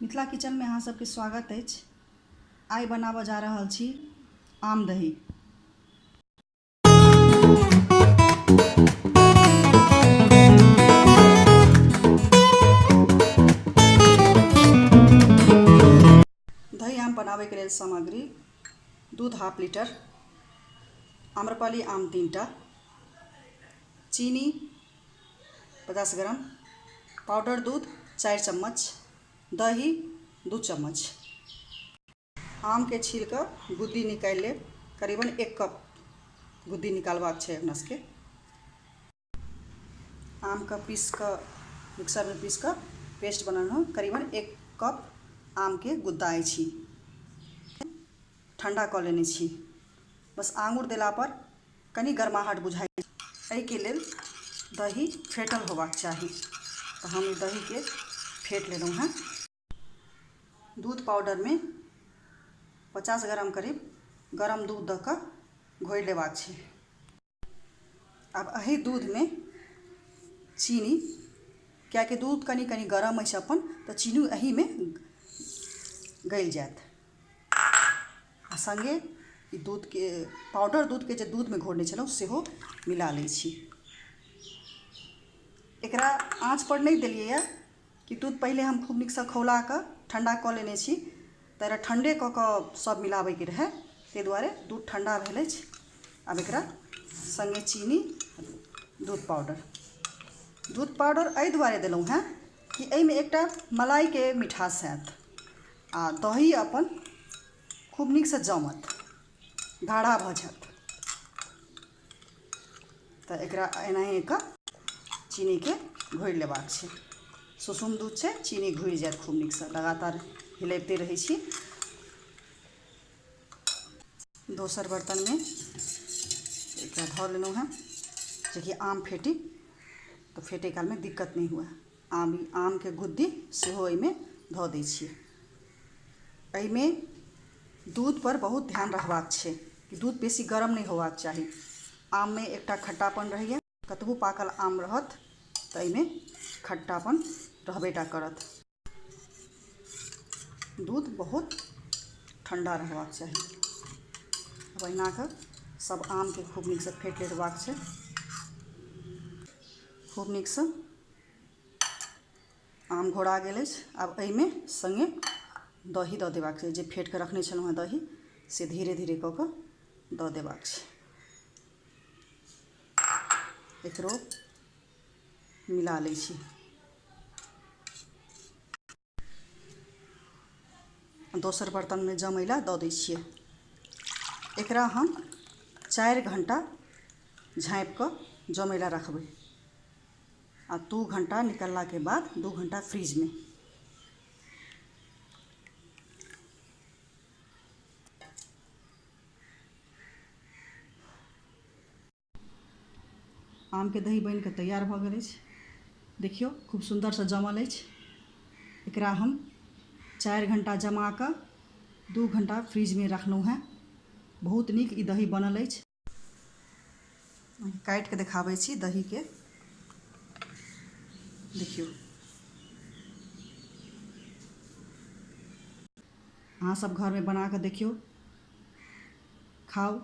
Mithila kitchen में अहाँ सबके स्वागत अछि। आइ बनाबऽ जा रहल छी आम दही। दही आम बनाबैके लेल सामग्री दूध हाफ लीटर, आम्रपाली आम 3टा, चीनी 50 ग्राम, पाउडर दूध 4 चम्मच, दही 2 चम्मच। आम के छील कऽ गुद्दी निकालि लेब, करीबन 1 कप गुद्दी निकालबाक छै अपना सबके। आम के पीस कऽ मिक्सर में पीस कऽ पेस्ट बनेलहुँ, करीबन 1 कप आम के गुद्दा अछि, ठंडा कऽ लेने छी। बस आंगुर देला पर कनि गर्माहट बुझाइ। एहिके लेल दही फेटल होबाक चाही, तऽ हम ई दहीके फेट लेलहुँ हेँ। दूध पाउडरमे 50 ग्राम करीब गरम दूध दऽ कऽ घोरि लेबाक छै। आब एहि दूधमे चीनी, कियाकि दूध कनि कनि गरम अछि अपन, तऽ चीनी एहिमे गलि जायत। आ संगे ई दूधके पाउडर दूधके जे दूधमे घोरने छलहुँ सेहो मिला लै छी। एकरा आँच पर नहि देलियैए कि दूध पहिले हम खूब नीकसँ खौला कऽ ठण्डा कऽ लेने छी, तऽ एकरा ठण्डे कऽ कऽ सब मिलाबैके रहै, ताहि दुआरे दूध ठण्डा भेल अछि। आब एकरा संगे चीनी दूध पाउडर, दूध पाउडर एहि दुआरे देलहुँ हेँ कि एहिमे एकटा मलाइके मिठास आयत आ दही अपन खूब नीकसँ जमत, गाढ़ा भऽ जायत। तऽ एकरा एनाहिए कऽ चीनीके घोरि लेबाक छै। सुसुम दूध छै, चीनी घुरि जायत खूब नीकसँ, लगातार हिलैबते रहै छी। दोसर बर्तनमे एकरा धऽ लेलहुँ हेँ, जेकि आम फेटी तऽ फेटै कालमे दिक्कत नहि हुए। आमके गुद्दी सेहो एहिमे धऽ दै छियै। एहिमे दूध पर बहुत ध्यान रखबाक छै कि दूध बेसी गरम नहि होबाक चाही। आममे एकटा खट्टापन रहैए, कतबो पाकल आम रहत तऽ एहिमे खट्टापन रहबे टा करत। दूध बहुत ठण्डा रहबाक चाही। आब एहिना कऽ सब आमके खूब नीकसँ फेट लेबाक छै। खूब नीकसँ आम घोरा गेल अछि। आब एहिमे सङ्गे दही दऽ देबाक छै, जे फेट कऽ रखने छलहुँ हेँ दही, से धीरे धीरे कऽ कऽ दऽ देबाक छै। एकरो मिला लै छी। दोसर बर्तनमे जमै लए दऽ दै छियै। एकरा हम 4 घंटा झाँपि कऽ जमै लए रखबै आ 2 घंटा निकललाके बाद 2 घंटा फ्रिजमे। आमके दही बनिकऽ तैयार भऽ गेल अछि। देखियौ खूब सुन्दरसँ जमल अछि। एकरा हम 4 घंटा जमा कऽ 2 घंटा फ्रिजमे रखलहुँ हेँ। बहुत नीक ई दही बनल अछि। काटि कऽ देखाबै छी दहीके। देखियौ अहाँ सब घरमे बना कऽ देखियौ, खाउ,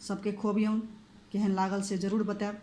सबके खुअबियौन, केहन लागल से जरूर बतायब।